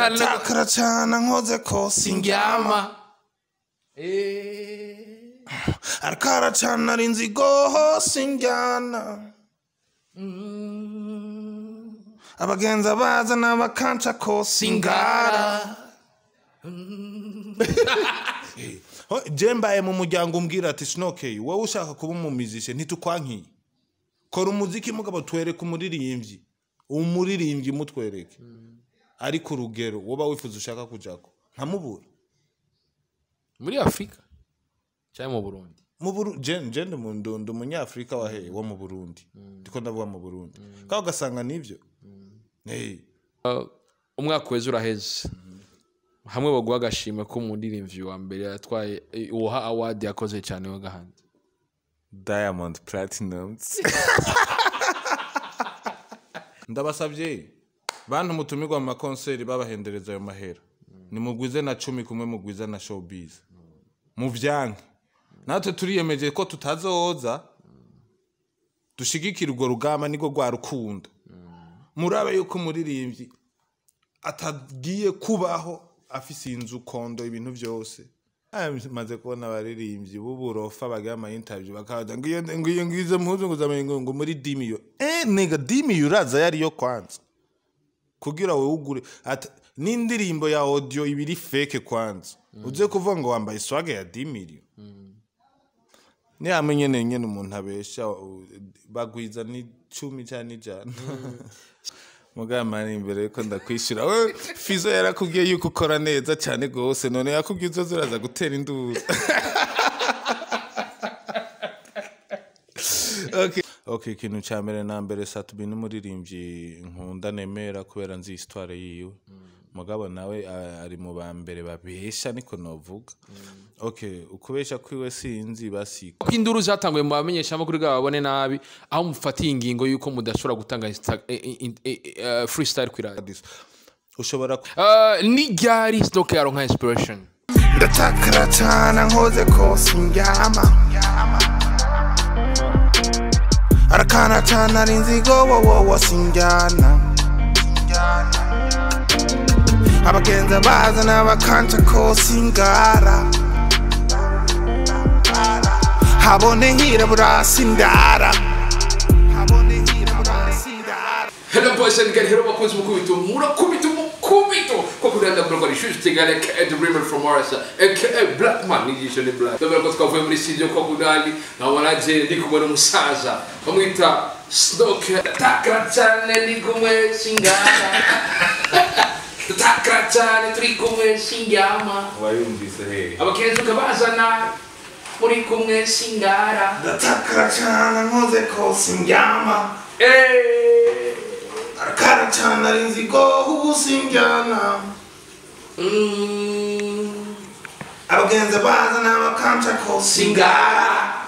Cyane. Ndatakara cyane nkoze ko sindyama. Arakara cyane ari inzigo sinjyana. Abagenza baza n'abakanca ko singara. Je mbaye mu muryango umbwira ati Snow K, wowe ushaka kuba umumizishe ntitukwankiye, kora umuziki mugabo twereke umuririmbyi, umuririmbyi mutwereke ariko urugero woba wifuza ushaka kujako nkamubura. Muri Afrika cyangwa mu Burundi? Mu Burundi. Je ndi umunyafrika wa he wo mu Burundi, ndiko ndavuga mu Burundi kandi ugasanga nivyo. Hey. Umwaka weze uraheze, hamwe baguha agashimwe ko umuririmbyi wa mbere yatwaye uha award yakoze cyane wa gahandi. Diamond Platinums. Ndabasabye bantu mutumirwa mu makonseri babahendereza ayo mahera, nimugwize na 10 kumwe mugwiza na showbiz muvyanke. Natwe turiyemeje ko tutazoza dushigikira urwo rugamba, niko rwa rukundo. Murabe yuko umuririmbyi atagiye kubaho afise inzu, kondo, ibintu byose. Maze kubona abaririmbyi b'uburofa bagira ama interview bakaza ngo iyo ngo iyo ngize mpuzu ngo zamenye ngo muri dimiyo, nigga, dimiyo uraza yari yo kwanza kugira wowe ugure n'indirimbo ya audio ibiri fake kwanza uze kuvuga ngo wambaye swag ya dimiyo. Ni hamwe nyene nyene umuntu abesha bagwiza ni 10 cyane 100. Mugama ari imbere yuko ndakwishura. We Fizo yarakubwiye yuko ukora neza cyane gose, none yakubwiye uzoza uraza gutera induru. Okay. Okay, ikintu ca mbere na mbere, Sat-B n'umuririmbyi nkunda nemera kubera nzi histoire yiwe. Mugabo nawe ari mu ba mbere babesha, niko novuga. Okay, ukubesha kwiwe sinzi basi. Ko induru zatanguye mu bamenyesha amakuru babone nabi aho mufatiye ingingo yuko mudashobora gutanga freestyle kuri radio. Ushobora Ni ryari Snow K yaronka inspiration? Ndatakara cyane nkoze ko sindyama. Arakana cyane ari inzigo wowo sinjyana. Abagenza baza n'abakanca ko singara. Habone hirabura sindara. Habone hirabura sindara. Hello boys and girls, hello bakunzi mukubito, murakubito mukubito. Ko kurenda kurwa rishush tigale ka the river from Arasa, aka Black Man nigisho ni Black. Ndabona ko twavuye muri studio kwa Kudali, nkabona je ndi kumwe n'umusaza bamwita Snow K. Takra cyane ndi kumwe singara. Takra cyane turi kumwe singyama. Wayumvise he? Abakenzi ukabazana muri kumwe singara. Ndatakara cyane nkoze ko singyama. Arakara cyane ari inzigo ubu sinjyana. Abagenza baza n'abakanca ko singara.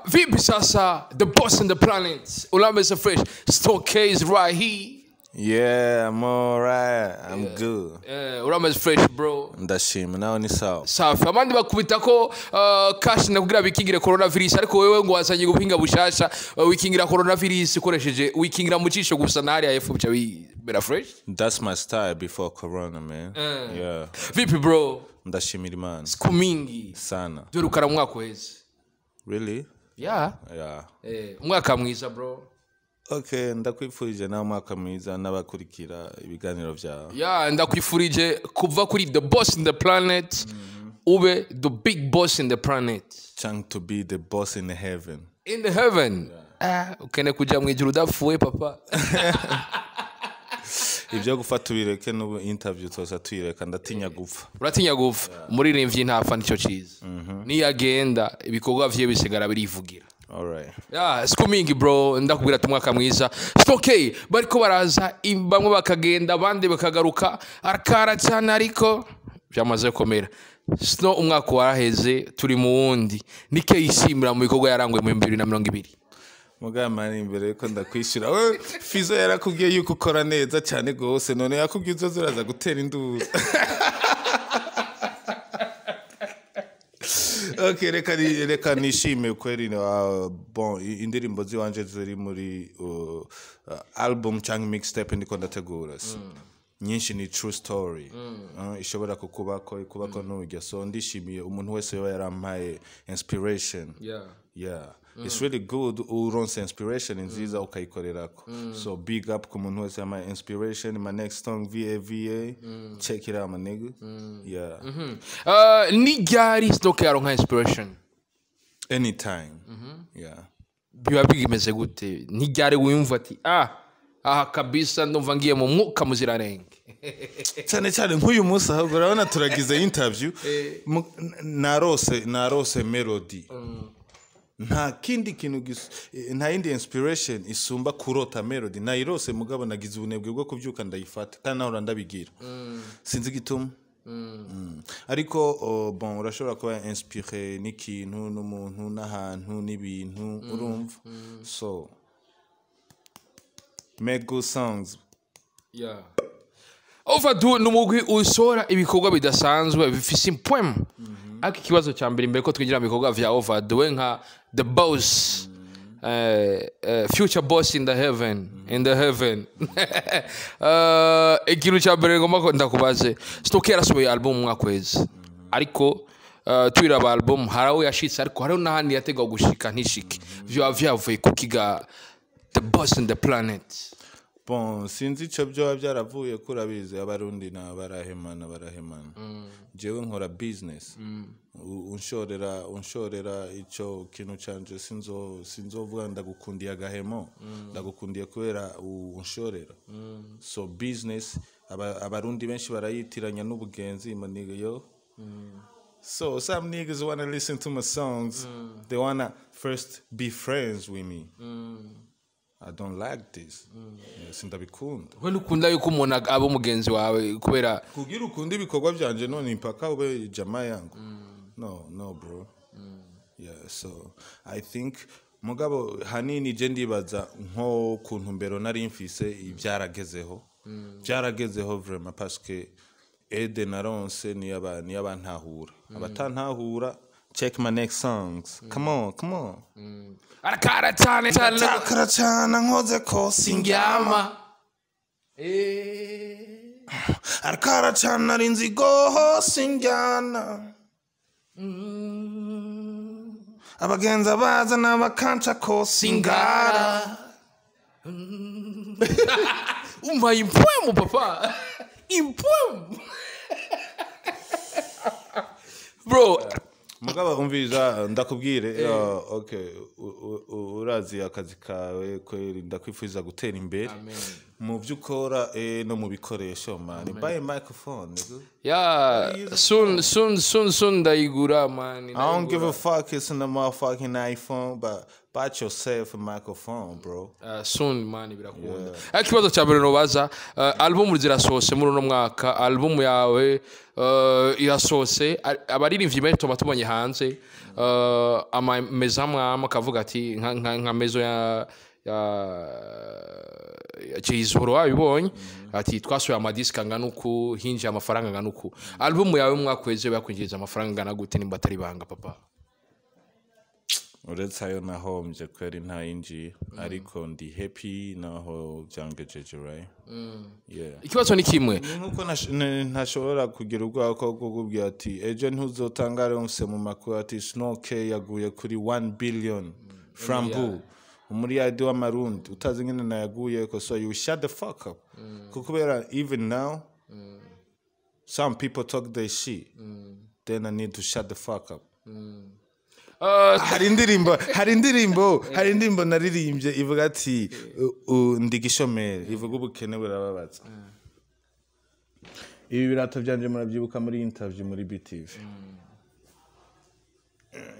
Vipi sasa, the boss in the planet. Ulambe fresh. Snow K is right here. Yeah, I'm alright. I'm good. Urameze fresh bro. Ndashima nawe ni sawa. Safi. Abandi bakubita ko cash nakugira bikingire coronavirus, ariko wewe ngo wazanye guhinga bushasha wikingira coronavirus ukoresheje wikingira mu cisho gusa na hariya F bica bibera fresh. That's my style before corona, man. Yeah. Vipi bro? Ndashimira Imana. Siku mingi sana. Dore umwaka uheze. Really? Yeah. Yeah. Umwaka mwiza bro. Okay, ndakwifurije nawe umwaka mwiza n'abakurikira ibiganiro byawe. Yeah, ndakwifurije kuva kuri the boss in the planet ube the big boss in the planet. Trying to be the boss in the heaven. In the heaven. Yeah. Ukene kuja mu ijuru udapfuye papa. Ibyo gufata ubireke n'ubu interview tuza tuyireka, ndatinya gupfa. Uratinya gupfa? Umuririmbyi ntapfa nicyo cyiza. Niyagenda ibikorwa vye bisigara birivugira. Alright. Yeah, siku mingi bro, ndakubwira tumwaka mwiza. Snow K bariko baraza bamwe bakagenda abandi bakagaruka, arakara cyane ariko byamaze komera. Snow umwaka waraheze turi mu wundi. Nike yishimira mu bikorwa yaranguye mu 2020. Mugama ari imbere yuko ndakwishura. We Fizo yarakubwiye yuko ukora neza cyane gose, none yakubwiye uzoza uraza gutera induru. Okay, reka nishime kweri. Bon, indirimbo ziwanje ziri muri album cyangwa mixtape ndiko ndategura nyinshi ni true story, ishobora kukubako, ikubako n'urya. So ndishimiye umuntu wese yoba yarampaye inspiration. Yeah, it's really good uronse inspiration nziza ukayikorerako. So big up ku muntu wese yampaye inspiration. My next song, VAVA, check it out, my nigga. Yeah. Ni ryari Snow K yaronka inspiration? Anytime, yeah. Biba bimeze gute? Ni ryari wiyumva ati: "Ah, aha kabisa ndumva ngiye mu mwuka muziranenge"? Cyane cyane nk'uyu munsi, ahubwo urabona turagize interview. Narose melody. Nta kindi kintu nta yindi inspiration isumba kurota melody. Nayirose, mugabo nagize ubunebwe bwo kubyuka ndayifata, kandi nahora ndabigira, sinzi igituma. Ariko bon, urashobora kuba inspiré n'ikintu, n'umuntu, n'ahantu, n'ibintu, urumva? So make good songs. Yeah. Overdue ni umugwi usohora ibikorwa bidasanzwe bifise impwemu. Ariko ikibazo cya mbere, imbere ko twinjira mu bikorwa vya Overdue nka the boss, future boss in the heaven, in the heaven, ikintu cya mbere ngomba ko ndakubaze: Snow K yarasohoye album mu mwaka uheze, ariko twiraba album hari aho yashitse, ariko hariho n'ahandi yategwa gushika ntishike. Vyoba vyavuye kukiga, the boss in the planet? Bon, sinzi icyo byoba byaravuye ko urabizi Abarundi na barahemana, barahemana. Jewe nkora business. Unshorera icyo kintu canje, sinzovuga ndagukundiye agahemo, ndagukundiye kubera unshorera. So business Abarundi benshi barayitiranya n'ubugenzi, my nigga, yo. So some niggas wanna listen to my songs, they wanna first be friends with me. I don't like this. Yeah, sindabikunda. We ntukunda yuko umuntu aba umugenzi wawe kubera Kugira ukunde ibikorwa byanje none impaka ube jama yangu? No, no, bro. Yeah, so I think mugabo hanini je ndibaza nko ku ntumbero nari mfise ibyaragezeho, byaragezeho vraiment, parce que aide naronse niyo abantahura. Abatantahura, check my next songs. Come on, come on. Arakara cyane cyane. Takara cyane, nkoze ko sindyama. Sindyama. Arakara cyane, ari inzigo, sinjyana. Abagenza baza n'abakanca ko singara. Umva impwemu, papa, impwemu, bro. Mugabo umviriza ndakubwire, okay, urazi akazi kawe kweri, ndakwifuriza gutera imbere mu byo ukora, no mu bikoresho, man. Buy a microphone, nigga. Yeah, soon, soon, soon, soon ndayigura, man. I don't give a fuck, it's in the motherfucking iPhone, but buy yourself a microphone, bro. Soon, man, birakunda. Ariko ikibazo cya mbere nobaza, album zirasohose muri uno mwaka. Album yawe irasohose. Abaririmbyi benshi tuba tubonye hanze amameza amwe amwe akavuga ati nka mezo ya Jay-Z wabibonye, ati twasohoye amadisike angana uku, hinjiye amafaranga angana uku. Album yawe mu mwaka uheze yakwinjiriza amafaranga angana gute, nimba atari ibanga, papa? Uretse ayo nahombye kweri ntayinjiye, ariko ndi happy naho byangejeje, right? Yeah. Ikibazo ni kimwe. Ni nkuko ntashobora kugira ubwoba ko kukubwira ati ejo ntuzotangare wumvise mu makuru ati Snow K yaguye kuri 1 billion frambu, umuriyadi w'Amarundi, utazi ngene nayaguye ko. So you shut the fuck up, kuko kubera even now some people talk their shit, then I need to shut the fuck up. Hari indirimbo naririmbye ivuga ati ndi gishomeri, ivuga ubukene burababaza. Ibi birato byanje murabyibuka muri interview muri BTV.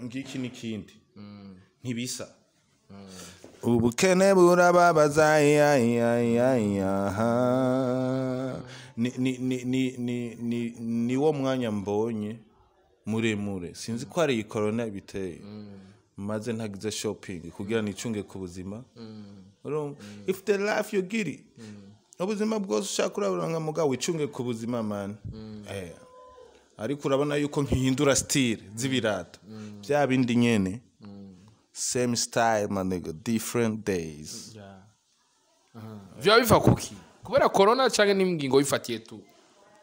Ngiki n'ikindi ntibisa. Ubukene burababaza, ya ya ya ya ha. Ni wo mwanya mbonye muremure, sinzi ko ari iyi corona ibiteye, maze ntagize shopping kugira nicunge ku buzima. Urumva, if the life you get it, ubuzima bwose ushaka uraburanga, mugabo wicunge ku buzima, man. Ariko urabona yuko nkihindura style z'ibirato bya bindi nyene, same style, my nigga, different days. Vyaba biva kuki? Kubera corona canke n'ingingo wifatiye tu?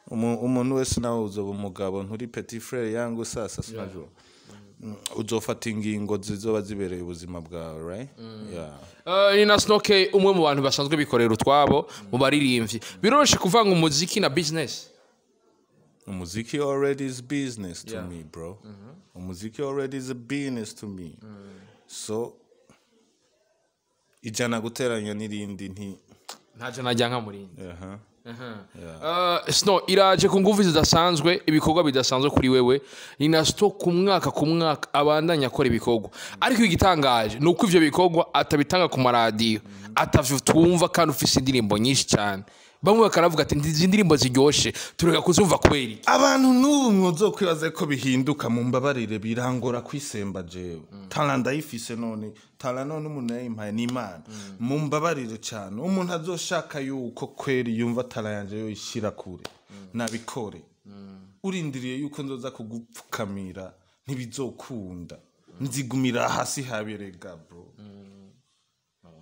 Umuntu wese, nawe uzoba umugabo, nturi petit frère yangu. Sasa sinajua uzofata ingingo zizoba zibereye ubuzima bwawe, right? Yeah. Ni na Snow K, umwe mu bantu basanzwe bikorera utwabo mu baririmbyi. Biroroshe kuvanga umuziki na business? Umuziki already is business to me, bro. Umuziki already is a business to me, so ijana guteranya n'irindi nti Ntaje najya nka murindi. Aha. Snow iraje ku nguvu zidasanzwe, ibikorwa bidasanzwe kuri wewe. Ni na Snow ku mwaka ku mwaka abandanya akora ibikorwa, ariko igitangaje ni uko ivyo bikorwa atabitanga ku maradiyo, atavyo twumva, kandi ufise indirimbo nyinshi cyane. Bamwe bakaravuga ati: "Izi ndirimbo ziryoshe tureka kuzumva kubera iki?" Abantu n'ubu mwozokwibaza ko bihinduka, mu mbabarire, birangora kwisemba. Jewe tara ndayifise, none tara none umuntu yayimpaye n'Imana. Mu mbabarire cyane, umuntu azoshaka yuko kweri yumva tara yanje yoyishira kure, nabikore. Urindiriye yuko nzoza kugupfukamira, ntibizokunda, nzigumira hasi haberega, bro.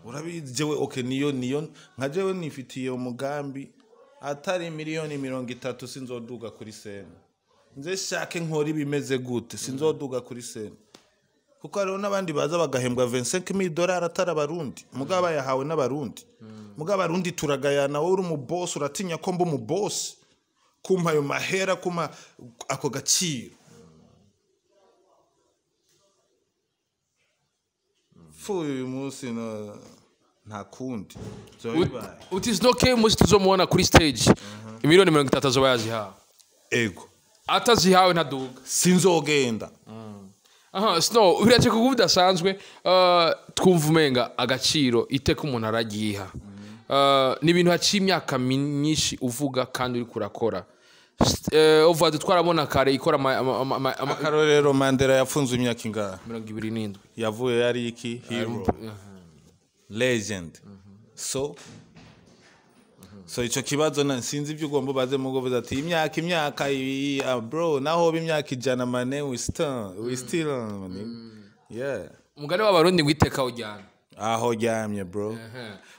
Urabizi jewe, okay, niyo nka jewe nifitiye umugambi, atari miliyoni 30 sinzoduga kuri scène. Nze shake nkora ibimeze gute, sinzoduga kuri scène, kuko hariho n'abandi baza bagahembwa 25000 dollars atari Abarundi, mugabo bayahawe n'Abarundi. Mugabo Abarundi turagayana. Wowe uri umubosi, uratinya ko mba umubosi, kumpa ayo mahera, kumpa ako gaciro. Pfuye uyu munsi no, nta kundi vyoba bibaye. Uti Snow K umunsi tuzomubona kuri stage, miliyoni 30 azoba yazihawe? Ego. Atazihawe ntaduga? Sinzogenda. Aha, Snow biraje kuba bidasanzwe. Twumva umenga agaciro iteka umuntu aragiha. Ni ibintu haciye imyaka myinshi uvuga kandi uriko urakora. Uvuga twarabona kare ikora Akarorero, Mandela yafunzwe imyaka ingahe? 27. Yavuye yari iki? Hero, legend. So ico kibazo na sinzi ibyo ugomba ubaze mugo uvuze ati imyaka ibi, ah, bro, naho imyaka 100 mane, we still man. Yeah. Umugani w'Abarundi ngo iteka ujyana aho ryamye, bro.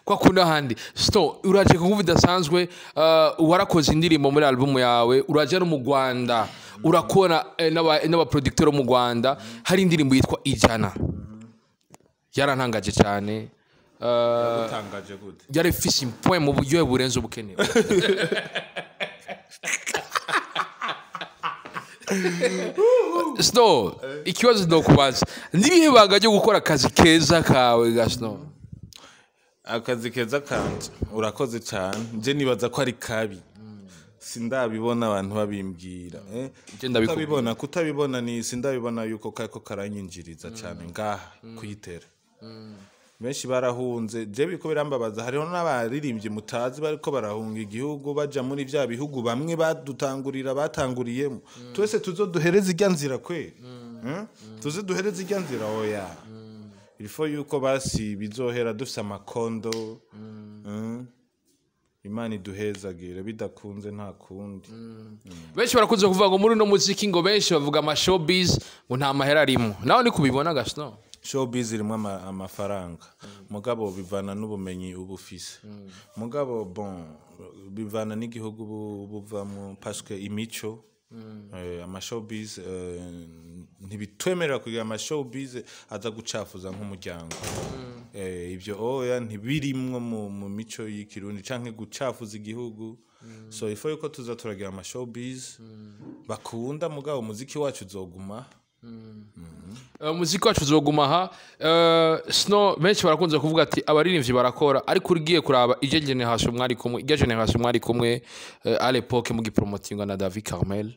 Kwa kundi ahandi. Snow uraje ku nguvu idasanzwe. Warakoze indirimbo muri album yawe, uraje no mu Rwanda urakora n'abaproducteur bo mu Rwanda. Hari indirimbo yitwa Ijana, yarantangaje cyane. Utangaje gute? Yari ifise point mu buryohe burenze ubukenewe. Snow, ikibazo ndokubaza, nibihe banga ryo gukora akazi keza kawe ga Snow? Akazi keza kanje, urakoze cyane. Nje nibaza ko ari kabi, sindabibona abantu babimbwira, eh? Nje ndabikubwira. Kutabibona ni sindabibona yuko kariko karanyinjiriza cyane ngaha kuyitera. Benshi barahunze, je biriko birambabaza. Hariho n'abaririmbyi mutazi bariko barahunga igihugu, baja muri vya bihugu bamwe badutangurira batanguriyemo. Twese tuzoduhereza irya nzira kweri? Tuze duhereze irya nzira? Oya, il faut yuko basi bizohera dufise amakondo. Imana iduhezagire, bidakunze nta kundi. Benshi barakunze kuvuga ngo muri uno muziki, ngo benshi bavuga ama showbiz ngo nta mahera arimo. Nawe ni kubibona ga Snow? Showbiz irimo amafaranga, mugabo bivana n'ubumenyi uba ufise. Mugabo bon, bivana n'igihugu buvamo, parce que imico, ama showbiz, ntibitwemerera kugira ama showbiz aza gucafuza nk'umuryango. Ibyo oya, ntibirimwo mu mico y'Ikirundi canke gucafuza igihugu. So ifo yuko tuza turagira ama showbiz bakunda, mugabo umuziki wacu uzoguma. Umuziki wacu uzoguma aha. Snow, benshi barakunze kuvuga ati abaririmbyi barakora, ariko ugiye kuraba ijya generation mwari kumwe, ijya generation mwari kumwe, à l'époque mugipromotingwa na David Carmel,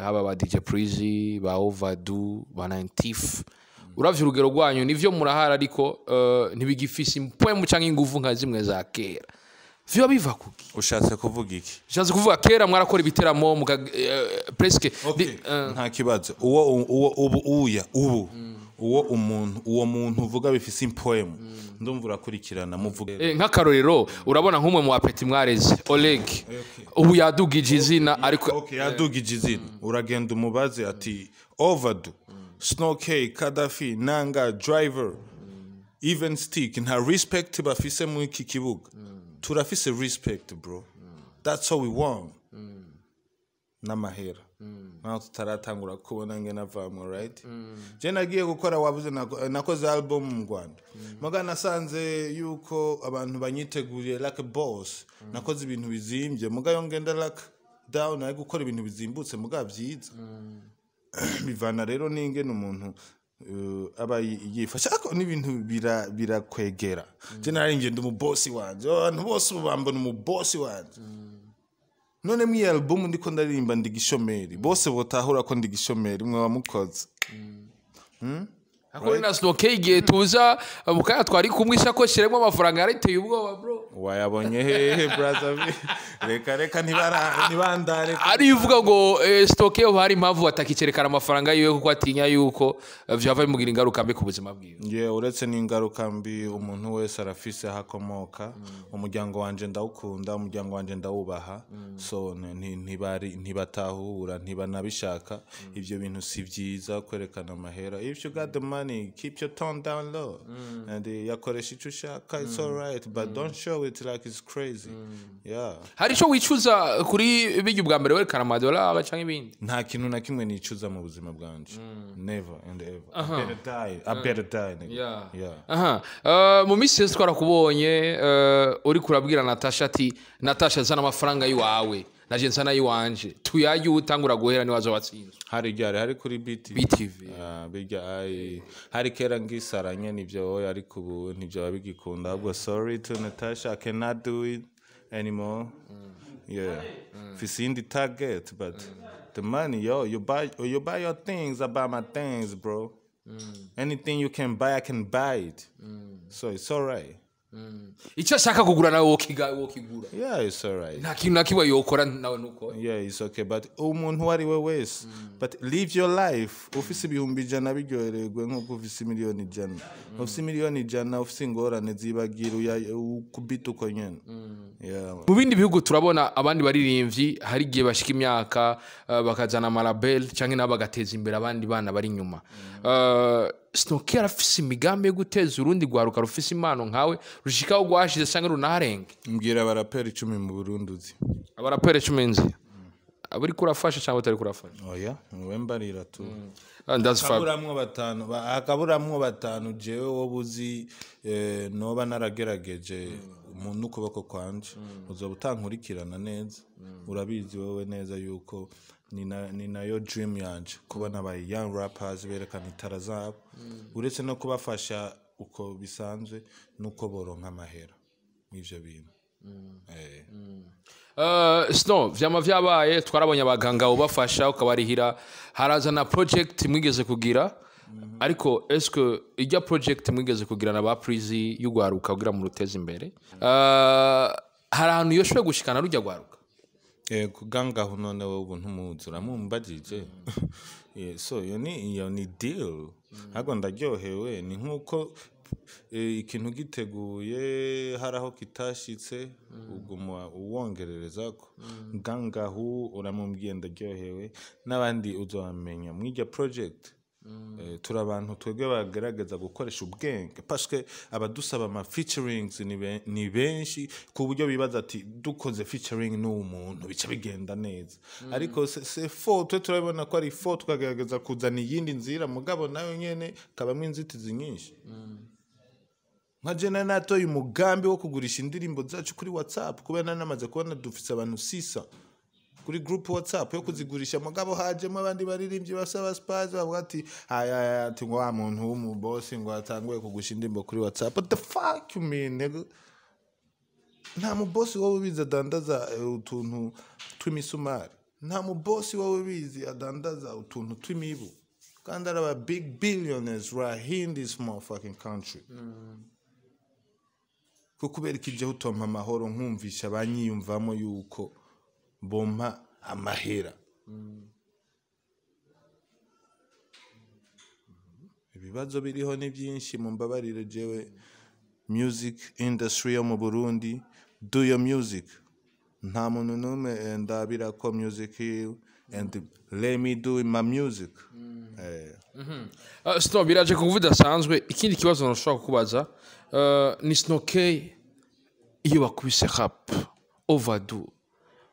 haba ba DJ Prizy, ba Ovadu, ba Nintif, uravye urugero rwanyu nivyo murahara, ariko ntibigifise impwemu canke inguvu nka zimwe za kera. Vyo biva kuki? Ushatse kuvuga iki? Nshatse kuvuga kera mwarakora ibiteramo muka presque Nta kibazo. Uwo ubu uya ubu Uwo muntu uvuga bifise impoemu, ndumva urakurikirana muvuge. Nk'akarorero, urabona nk'umwe mu bapeti mwareze, Oleg, ubu yadugije izina, ariko Okay, yadugije izina. Uragenda umubaze ati Overdo, Snow K, Kadafi, Nanga, Driver, even Stick, nta respect bafise muri iki kibuga. Turafise respect, bro. That's all we want, n'amahera naho tutaratangura kubona ngene avamwo, right? Je nagiye gukora, wabuze, nakoze album mu Rwanda, muga nasanze yuko abantu banyiteguriye like a boss. Nakoze ibintu bizimbye, muga yo ngenda like down ari gukora ibintu bizimbutse muga byiza. Bivana rero n'ingene umuntu aba yifashe, ariko n'ibintu birakwegera. Je nari ngenda umubosi wanje, abantu bose ubu bambona umubosi wanje. None mw'iyi album ndiko ndaririmba ndi gishomeri, bose botahura ko ndi gishomeri, mwe wamukoze. Ako na Snow K, igihe tuza mu kanya twari kumwe, isakoshi irimo amafaranga yariteye ubwoba, bro. Wayabonye hehe, brother? Reka reka, ntibandare. Ari uvuga ngo Snow K hari impamvu atakicerekana amafaranga yiwe, kuko atinya yuko vyava bimugira ingaruka mbi ku buzima bwiwe. Nge uretse n'ingaruka mbi, umuntu wese arafise aho akomoka. Umuryango wanje ndawukunda, umuryango wanje ndawubaha. So ntibari, ntibatahura, ntibanabishaka. Ibyo bintu si byiza kwerekana amahera. If you got the money, keep your tone down low and yakoresha icyo ushaka, it's alright, but don't show it like it's crazy, yeah. Hari ico wicuza kuri bijya ubwa mbere werekana amadolari canke ibindi? Nta kintu na kimwe nicuza mu buzima bwanje, never and ever. I better die, I better die, nigga. Yeah. Aha. Mu minsi yose twarakubonye uri kurabwira Natasha ati: "Natasha, zana amafaranga y'iwawe, naje nsana y'iwanje, tuyarye, utangura guhera niwazo watsinzwe." Hari ryari? Hari kuri BT? BTV. Ah, bijya ai hari kera ngisaranye nivyo oya, ariko ubu ntivyo bigikunda. Ahubwo sorry to Natasha, I cannot do it anymore, yeah. Mfise iyindi target, but the money, yo, you buy your things, I buy my things, bro. Anything you can buy, I can buy it, so it's alright. Icyo ashaka kugura nawe wokigura? Yeah, it's alright. Nta kintu na kimwe yokora nawe nuko? Yeah, it's okay, but umuntu uwo ari we wese, but live your life. Ufise 100,000 biryohererwe nk'uko ufise 100,000,000. Ufise 100,000,000, ufise ingorane zibagira ukubita uko nyene, yeah. Mu bindi bihugu turabona abandi baririmbyi hari igihe bashika imyaka bakazana amalabel cyangwa nabo bagateza imbere abandi bana bari inyuma. Snow K arafise imigambi yo guteza urundi rwaruka rufise impano nkawe rushikaho rwashize cyangwa runaharenge? Mbwira abaraperi 10 mu Burundi uzi. Abaraperi 10 nzi, abo kurafasha cyangwa utari kurafasha? Oya, niwe mbarira tu. Ndazi Fab. Hakaburamwo batanu, hakaburamwo batanu. Jewe wowe uzi, noba naragerageje mu n'ukuboko kwanje, uzoba utankurikirana neza. Urabizi wowe neza yuko ni nayo dream yanje kubona aba young rappers berekana itara zabo, uretse no kubafasha uko bisanzwe nuko boronka amahera mw'ivyo bintu. Snow, vyama vyabaye, twarabonye abaganga ubafasha ukabarihira, haraza na project mwigeze kugira. Ariko eske ijya project mwigeze kugira na ba Prizi y'ugwaruka kugira mu ruteza imbere, hari ahantu yoshoboye gushikana rujya gwaruka? Yego, gangaho. None wowe ubu ntumuzi, uramumbagije. Yeah, so iyo ni deal, ahubwo ndaryohewe. Ni nkuko ikintu giteguye hari aho kitashitse, uguma uwongererezako. Gangahu uramubwiye, ndaryohewe, n'abandi uzobamenya mw'irya project. Turi abantu twebwe bagerageza gukoresha ubwenge, parce abadusaba ama featurings ni benshi, ku buryo bibaza ati dukoze featuring n'uwo muntu bica bigenda neza. Ariko c'est faux. Twe turabibona ko ari faux, tukagerageza kuzana iyindi nzira, mugabo nayo nyene kabamwo inzitizi nyinshi. Nka je nari natoye umugambi wo kugurisha indirimbo zacu kuri WhatsApp, kubera nari namaze kubona dufise abantu sisa kuri group WhatsApp yo kuzigurisha. Mugabo hajemo abandi baririmbyi basaba space, bavuga ati aya aya, ati ngo wa muntu w'umubosi ngo atanguye kugurisha indirimbo kuri WhatsApp. What the fuck you mean, nigga? Nta mubosi wowe ubizi adandaza utuntu tw'imisumari, nta mubosi wowe ubizi adandaza utuntu tw'imibu, kandi ari aba big billionaires right here in this motherfucking country. Ko kubera ikijeho utompa amahoro, nkumvisha abanyiyumvamo yuko bompa amahera. Ibi Ibibazo biriho ni byinshi, mumbabarire. Jewe music industry yo mu Burundi, do your music, nta muntu n'umwe ndabira ko music yiwe, and let me do my music. Snow, biraje ku kuvuga idasanzwe. Ikindi kibazo nashobora kukubaza ni Snow K, iyo bakubise rap Overdo,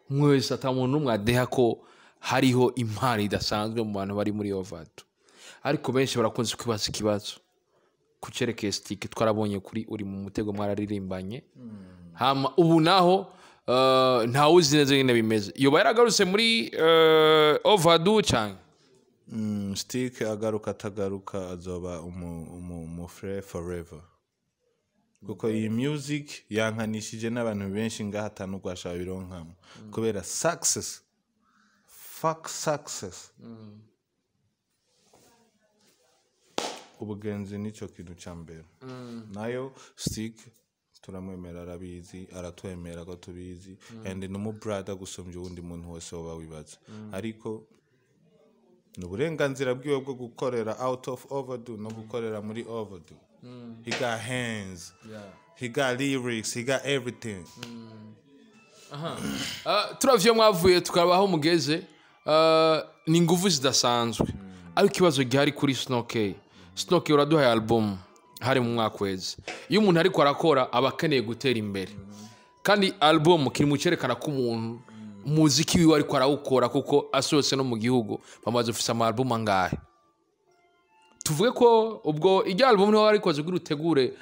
mwese ata muntu n'umwe adeha ko hariho impano idasanzwe mu bantu bari muri Overdo, ariko benshi barakunze kwibaza ikibazo ku cerekeye Stick. Twarabonye kuri uri mu mutego mwararirimbanye, hama ubu naho ntawuzi neza nyine bimeze, yoba yaragarutse muri Overdo cyane? Stick agaruka atagaruka, azoba umu frère forever, kuko iyi music yankanishije n'abantu benshi ngaha atanu rwasha bironkamo kubera success. Fuck success, ubugenzi nicyo kintu cya mbere. Nayo Stick turamwemera, arabizi, aratwemera ko tubizi, and ni umu brother gusumbya uwundi muntu wese woba wibaza, ariko ni uburenganzira bwiwe bwo gukorera out of Overdo no gukorera muri Overdo. He got hands, he got lyrics, he got everything. Turavye iyo mwavuye tukaraba aho mugeze, ni ingufu zidasanzwe, ariko ikibazo gihari kuri Snow K, Snow K uraduhaye album hari mu mwaka weze. Iyo umuntu ariko arakora aba akeneye gutera imbere, kandi album kiri mu cyerekana ko umuntu umuziki wiwe ariko arawukora, kuko asohotse no mu gihugu bamaze ufise ama album angahe? Tuvuge ko ubwo iryo album niho warikoze kugira utegure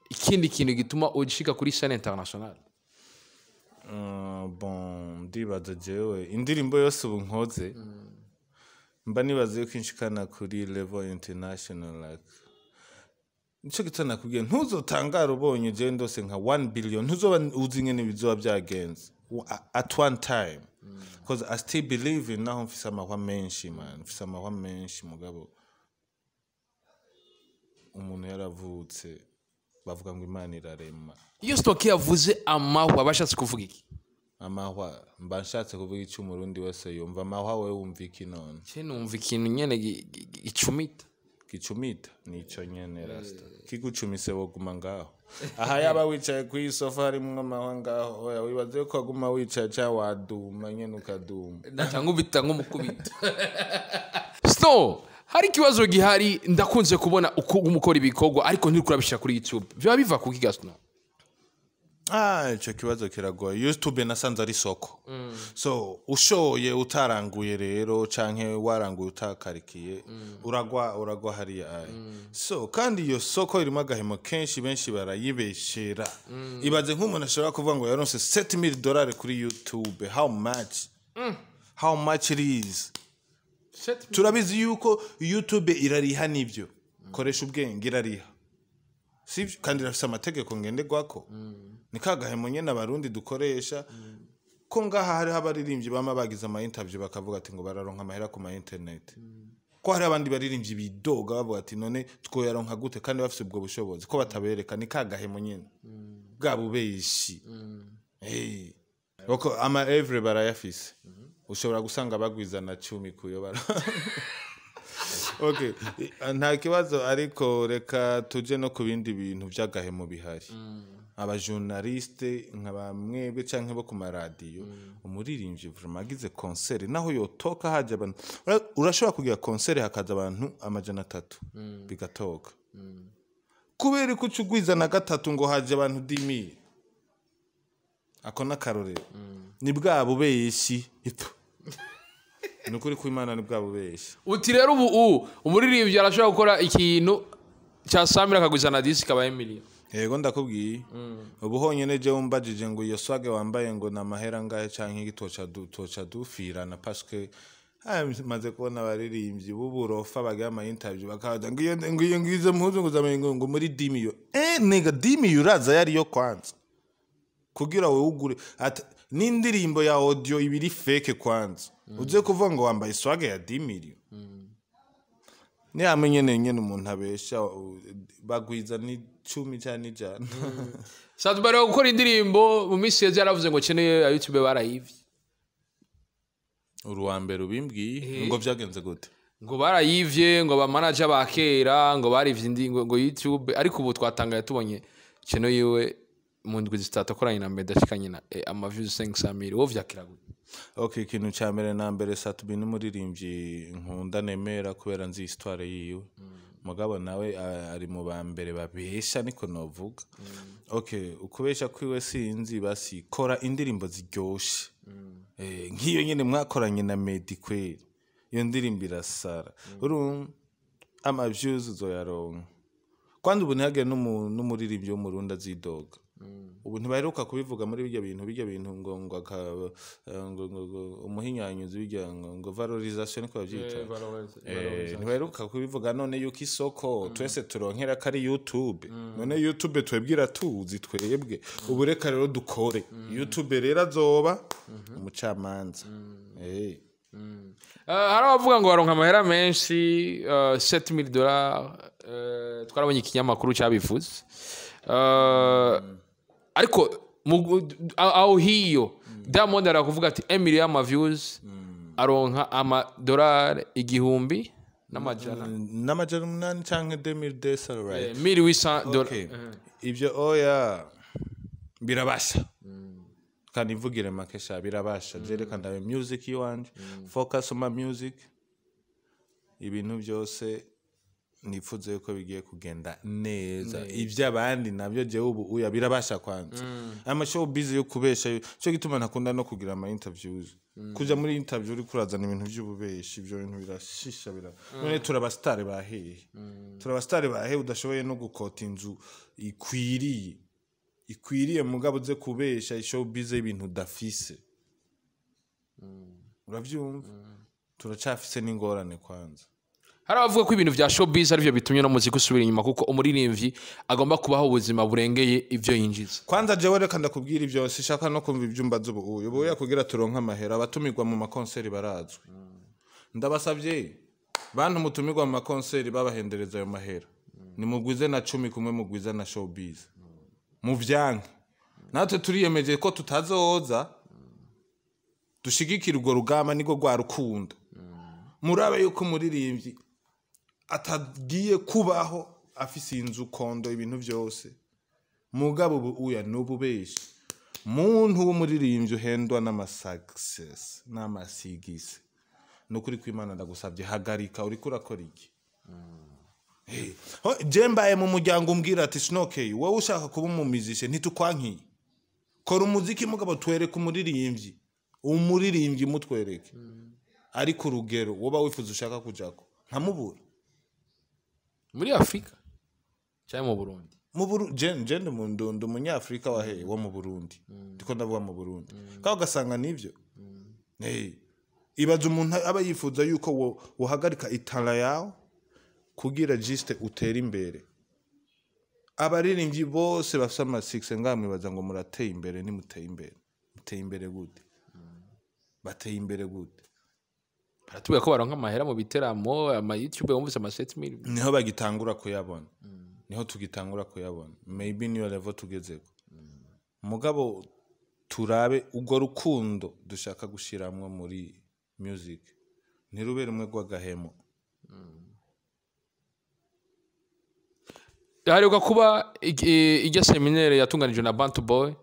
ikindi kintu gituma ushika kuri scène internationale? Bon, ndibaza jewe indirimbo yose ubu nkoze mba nibaza yuko inshikana kuri level international. Like, nico gituma nakubwiye, ntuzotangara ubonye jewe ndose nka 1 billion, ntuzoba uzi ingene bizoba byagenze at one time, because I still believe in, naho mfise amahwa menshi, man, mfise amahwa menshi, mugabo umuntu yaravutse bavuga ngo Imana irarema. Iyo Snow K yavuze amahwa, aba ashatse kuvuga iki? Amahwa mba nshatse kuvuga icyo Umurundi wese yumva. Amahwa wewe wumva iki none? Je numva ikintu nyene gicumita. Gicumita nico nyene, rasta, kigucumise woguma ngaho? Aha yaba wicaye ku isofa harimwo amahwa ngaho, oya, wibaze yuko waguma wicaye cyangwa waduma nyene ukaduma? Ndaca nkubita nk'umukubita. Snow, hari ikibazo gihari. Ndakunze kubona uko umukora ibikorwa ariko nturi kurabishyira kuri YouTube, biba biva kuki ga Snow? Ah, ico kibazo kiragoye. YouTube nasanze ari soko, so ushoye utaranguye rero canke waranguye utakarikiye, uragwa hariya aye. So kandi iyo soko irimo agahemo kenshi, benshi barayibeshera. Ibaze nk'umuntu ashobora kuvuga ngo yaronse 7000 dollars kuri YouTube. How much, how much it is? Turabizi yuko YouTube irariha, nibyo, koresha ubwenge, irariha, sibyo? Kandi irafise amategeko ngenderwako. Ni kagahemo nyene Abarundi dukoresha, ko ngaha hariho abaririmbyi bama bagize ama interview bakavuga ati ngo bararonka amahera ku ma internet, ko hari abandi baririmbyi bidoga bavuga ati none twoyaronka gute kandi bafise ubwo bushobozi, ko batabereka? Ni kagahemo nyene, bwa bubeshi. Hey. Kuko ama evre barayafise, ushobora gusanga bagwiza na 10 kuyo bara. Okay, nta kibazo, ariko reka tuje no ku bindi bintu by'agahemo bihari. Abajournaliste nka bamwebwe canke bo ku maradiyo, umuririmbyi vraiment agize concert, naho yotoka haje abantu, urashobora kugira concert hakaza abantu 300 bigatoka, kubera ko ucugwiza na gatatu ngo haje abantu 10,000. Ako n'akarorero, ni bwa bubeshi. Ipfu, ni ukuri ko Imana, ni bwa bubeshi. Uti rero ubu umuririmbyi arashobora gukora ikintu cya samira akagwiza na 10 ikaba miliyoni? Yego, ndakubwiye, ubu honyine jewe umbajije ngo iyo swag wambaye ngo ni amahera angahe canke iki, toca dufirana, parce maze kubona abaririmbyi b'uburofa bagira ama interview bakaza ngo iyo ngizo mpuzu ngo zamaye ngo muri 10 million. Nigga, 10 million uraza yariyo kwanza kugira wewe ugure n'indirimbo ya audio ibiri fake kwanza, uze kuvuga ngo wambaye swag ya 10 million? Ni hamwe nyene umuntu abesha, bagwiza ni 10 cyangwa 100. Sadubari gukora indirimbo mu minsi yeze yaravuze ngo keneye ya YouTube barayivye. Uri uwa mbere ubimbwiye. Ngo vyagenze gute? Ngo barayivye, ngo ba manager ba kera ngo barivye indi ngo YouTube, ariko ubu twatangaye tubonye channel yiwe mu ndwi 3 akoranye na Meddy ashikanye na ama views 500,000. Wowe vyakira gute? Okay, ikintu cya mbere na mbere, Sat-B n'umuririmbyi nkunda, nemera kubera nzi histoire yiwe. Mugabo nawe ari mu ba mbere babesha, niko novuga. Okay, ukubesha kwiwe sinzi, basi kora indirimbo ziryoshe. Nk'iyo nyene mwakoranye na Meddy, kweri iyo ndirimbo irasara, urumva ama views uzoyaronka. Kwanza ubu ntihagire n'umuririmbyi w'Umurundi azidoga. Ubu ntibaheruka kubivuga muri bijya bintu ngo ngo umuhinyanyuzi bijya ngo valorisation, niko bavyita. Ntibaheruka kubivuga none yuko isoko twese turonkera ko ari YouTube? None YouTube twebwira tuzi twebwe ubu, reka rero dukore YouTube, rero azoba umucamanza. Hari abavuga ngo baronka amahera menshi, $7000. Twarabonye ikinyamakuru cyabivuze. Ariko aho hiyo Diamond arakuvuga ati 1 million y'ama views aronka amadolari 1800. N'800 canke 2200, right? $1800. Okay. Ibyo oya, birabasha kandi ivugire makesha birabasha. Reka ndabe music yiwanje, focus on my music, ibintu byose nifuza yuko bigiye kugenda neza. Iby'abandi nabyo jewe ubu uya birabasha. Kwanza ama show busy yo kubesha, cyo gituma ntakunda no kugira ama interviews. Kuja muri interview uri kurazana ibintu by'ububeshi, ibyo bintu birashisha bira. None turaba star bahehe? Turaba star bahehe udashoboye no gukota inzu ikwiriye ikwiriye, mugabo uze kubesha show busy ibintu udafise? Uravyumva, turacafise n'ingorane kwanza. Hari abavuga ko ibintu vya showbiz arivyo bitumye no muziki usubira inyuma, kuko umuririmbyi agomba kubaho ubuzima burengeye ivyo yinjiza. Kwanza jewe reka ndakubwira, ivyo sishaka no kumva ivyumba z'ubu uyu ubu kugira turonke amahera. Abatumirwa mu makonseri barazwi. Ndabasavye bantu mutumirwa mu makonseri babahendereza ayo mahera, nimugwize na 10 kumwe mugwize na showbiz muvyanke. Natwe turiyemeje ko tutazoza dushigikira urwo rugamba, niko rwa rukundo. Murabe yuko umuririmbyi atagiye kubaho afise inzu, condo, ibintu byose, mugabo ubu uya n'ububeshi. Muntu w'umuririmbyi uhendwa n'ama success n'amasigisi, nukuri kw'Imana ndagusabye hagarika. Uriko urakora iki? Hey, je mbaye mu muryango umbwira ati: "Snokey, wowe ushaka kuba umumizishe, ntitukwankiye, kora umuziki, mugabo twereke umuririmbyi, umuririmbyi mutwereke ariko urugero woba wifuza ushaka kujako," nkamubura. Muri Afurika cyangwa mu Burundi? Mu Buru je ndi umunyafrika wa he wo mu Burundi, ndiko ndavuga mu Burundi. Kandi ugasanga nivyo. Hey, ibaza umuntu aba yifuza yuko wohagarika itara yawe kugira juste utere imbere. Abaririmbyi bose bafise ama success ngaha, mwibaza ngo murateye imbere? Ntimuteye imbere. Muteye imbere gute? Bateye imbere gute? Baratubwira ko baronka amahera mu biteramo, ama YouTube wumvise ama 7000. Niho bagitangura kuyabona, niho tugitangura kuyabona, maybe niyo level tugezeko. Mugabo turabe urwo rukundo dushaka gushiramwo muri music ntirube rumwe rw'agahemo. Haheruka kuba ijya séminaire yatunganijwe na Bantu Boy.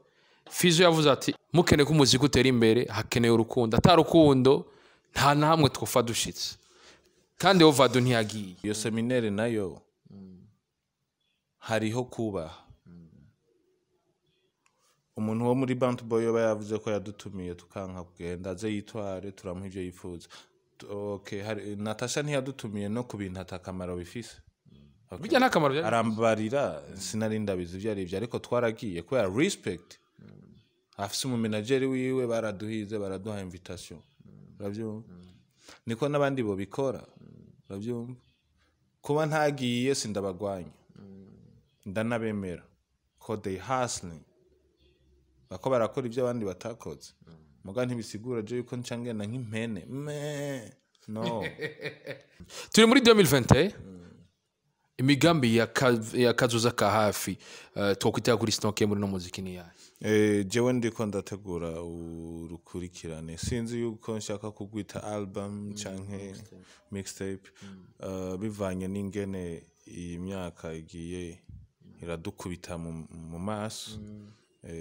Fizo yavuze ati mukeneye ko umuziki utera imbere, hakenewe urukundo, atari urukundo nta na hamwe twofa dushitse. Kandi Ovado ntiyagiye. Iyo séminaire nayo hariho kubaha umuntu wo muri Bantu Boy yoba yavuze ko yadutumiye tukanka kugenda, aze yitware, turamuha ivyo yifuza. Okay, hari Natasha ntiyadutumiye no ku bintu atakamaro bifise. Okay. Bijya nta kamaro byari. Arambarira, sinari ndabizi ivyo ari byo, ariko twaragiye kubera respect. Afise umumenageri wiwe, baraduhize, baraduha invitation, uravyumva? Niko n'abandi bobikora, uravyumva? Kuba ntagiye sindabagwanya, ndanabemera ko they hustling, bako barakora ibyo abandi batakoze. Muga ntibisigura je yuko nca ngenda nk'impene me no. Turi muri 2020. Imigambi ya kazoza ka hafi twokwitega kuri Snoke muri no muziki ni yahe? Jewe ndiko ndategura urukurikirane, sinzi yuko nshaka kugwita album canke mixtape, bivanye n'ingene iyi myaka igiye iradukubita mu maso.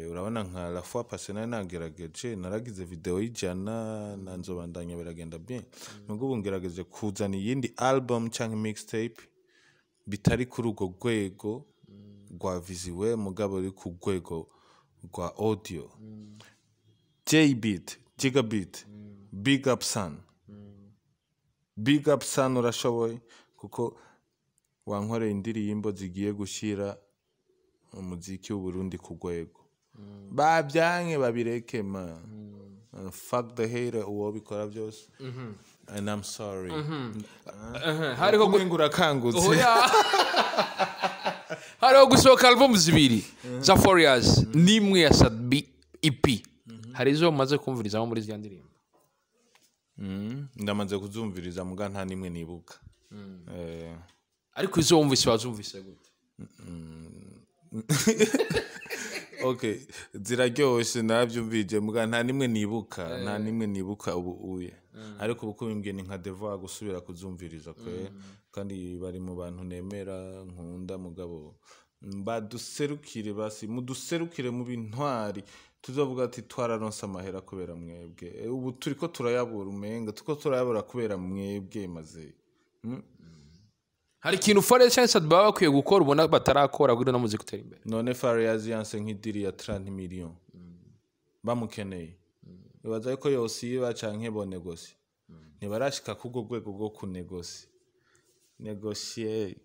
Urabona nka la fois passée nari nagerageje, naragize video y'ijana na nzobandanya, biragenda bien. Nubwo ubu ngerageje kuzana iyindi album canke mixtape bitari kuri urwo rwego rwa visuel, mugabo ruri ku rwego rwa audio. J-Beat, Gigabit, big up son, big up son, urashoboye kuko wankoreye indirimbo zigiye gushyira umuziki w'Uburundi ku rwego. Babyanke babireke ma. Fuck the hater, uwo bikora byose, and I'm sorry. Hariho Umenga urakangutse. Oya. Hariho gusohoka album zibiri za Farious n'imwe ya Sat-B EP. Hari izo umaze kumvirizamo muri ziriya ndirimbo? Ndamaze kuzumviriza, muga nta nimwe nibuka. Ariko izo wumvise wazumvise gute? Okay, ziraryoshe, narabyumvije, muga nta nimwe nibuka, nta nimwe nibuka ubu uye. Ariko ubu kubimbwiye ni nka devoir gusubira kuzumviriza kwe, kandi bari mu bantu nemera, nkunda, mugabo baduserukire, basi muduserukire mu bintwari, tuzovuga ati twararonse amahera kubera mwebwe. Ubu turiko turayabura, umenga turiko turayabura kubera mwebwe maze. Hari ikintu Farious cyangwa Sat-B baba bakwiye gukora ubona batarakora kugira no muziki utere imbere? None Farious yanse nk'i deal ya 30 million bamukeneye, ibaza yuko yosiba canke bonegosi? Ntibarashika kubwo rwego rwo kunegosi négocier.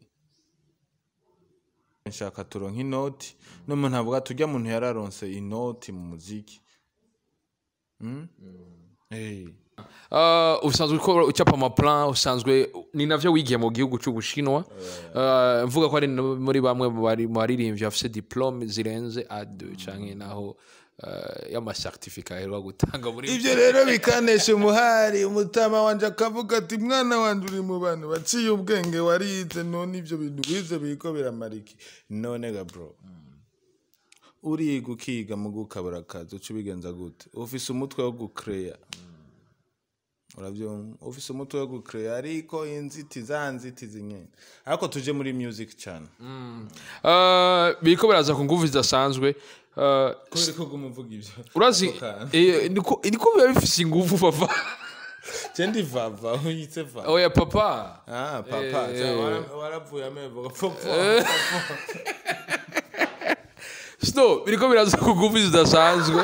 Nshaka turonka inoti n'umuntu avuga turya muntu yararonse inoti mu muziki. Hey. Usanzwe ukora ucapa amaplan, usanzwe ni navyo wigiye mu gihugu c'Ubushinwa. Mvuga ko ari no muri bamwe mu bari mu baririmbyi bafise diplôme zirenze A2 canke naho y'amacertificat aheruka gutanga muri Ibyo rero bikanesha umuhari, umutama wanje akavuga ati: "Mwana wanje, uri mu bantu baciye ubwenge, warize, none ibyo bintu wize biriko biramara iki?" None ga bro, uriga ukiga mu gukabura akazi, uca ubigenza gute? Ufise umutwe wo gucreya, urabyumva, ufise umutwe wo gucreya, ariko inziti za nzitizi nyene. Ariko tuje muri music cyane. Biriko biraza ku nguvu zidasanzwe. Kubera ko guma uvuga ibyo Urazi Ako kantu. Niko biba bifise inguvu, papa. Je ndi vava, uyitse vava? Oya, papa. Ah, papa. Waravuye amevuga papa. Snow, biriko biraza ku nguvu zidasanzwe.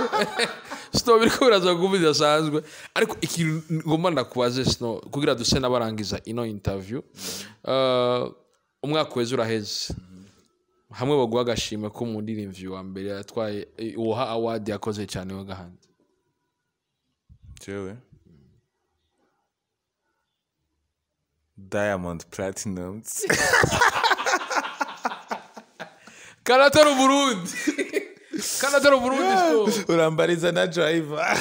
Snow, biriko biraza ku nguvu zidasanzwe, ariko ikintu ngomba ndakubaze, Snow, kugira duse n'abarangiza ino interview, umwaka weze uraheze, hamwe baguha agashimwe ko umuririmbyi wa mbere yatwaye, uha award yakoze cyane we gahandi? Jewe Diamond Platinumz. Kandi atari Uburundi, kandi atari Uburundi, Snow. Urambariza na driver,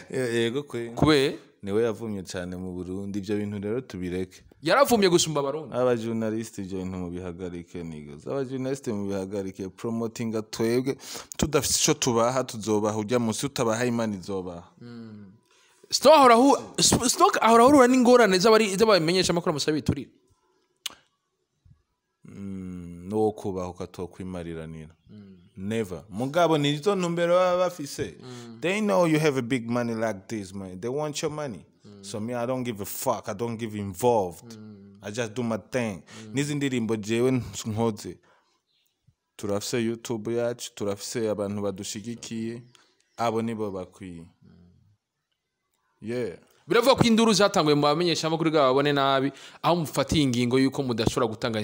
yego kwe. Kubera? Niwe yavumye cyane mu Burundi. Ibyo bintu rero tubireke. Yaravumye gusumba Abarundi? Abajournaliste, ibyo bintu mubihagarike, niggas. Abajournaliste mubihagarike. Promotinga twebwe tudafite ico tubaha, tuzobaha ujya munsi utabaha, Imana izobaha. Snow ahora Snow ahora ahura n'ingorane z'abamenyesha amakuru amusaba ibiturire. N'uwo kubaha ukatokwimariranira, never. Mugabo nizo ntumbero baba bafise. They know you have a big money like this, man. They want your money. So me, I don't give a fuck, I don't give involved, I just do my thing. N'izi ndirimbo jewe nkoze, turafise YouTube yacu, turafise abantu badushigikiye, abo nibo bakwiye, yeah. Biravuga ko induru zatanguye mu bamenyesha amakuru bwabo babone nabi aho mufatiye ingingo y'uko mudashobora gutanga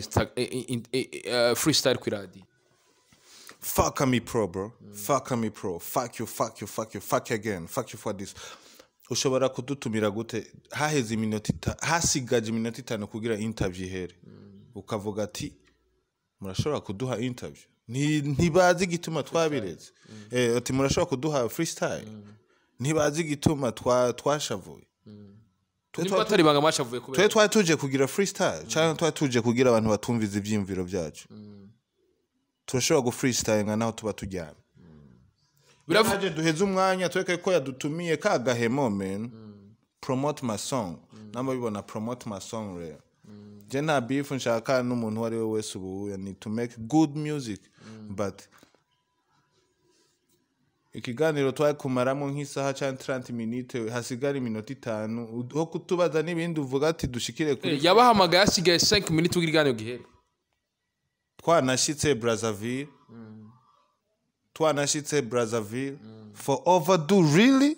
freestyle ku iradiyo. Fuck me pro, bro. Fuck me pro. Fuck you, fuck you, fuck you, fuck you again. Fuck you for this. Ushobora kudutumira gute haheze iminota hasigaje iminota 5 kugira interview ihere, ukavuga ati murashobora kuduha interview? Ntibazi igituma twabiretse. Ati murashobora kuduha freestyle? Ntibazi igituma twashavuye. Twe Nimba atari ibanga, mwashavuye kubera? Twe twari tuje kugira freestyle cyangwa twari tuje kugira abantu batumviza ivyiyumviro byacu? Turashobora gufreestylinga naho tuba turyamye. Naje duheze umwanya, tureke ko yadutumiye ka gahemo. Man, promote my song. Namba bibona, promote my song. Rero je nta beef nshaka n'umuntu uwo ari we wese. Ubu need to make good music, but ikiganiro twari kumaramo nk'isaha cyangwa 30 minutes, hasigara iminota 5 ho kutubaza n'ibindi, uvuga ati dushikire kuri Yabahamagaye hasigaye 5 minutes kugira ikiganiro gihere. Twanashitse Brazzaville, twanashitse Brazzaville for Overdo, really.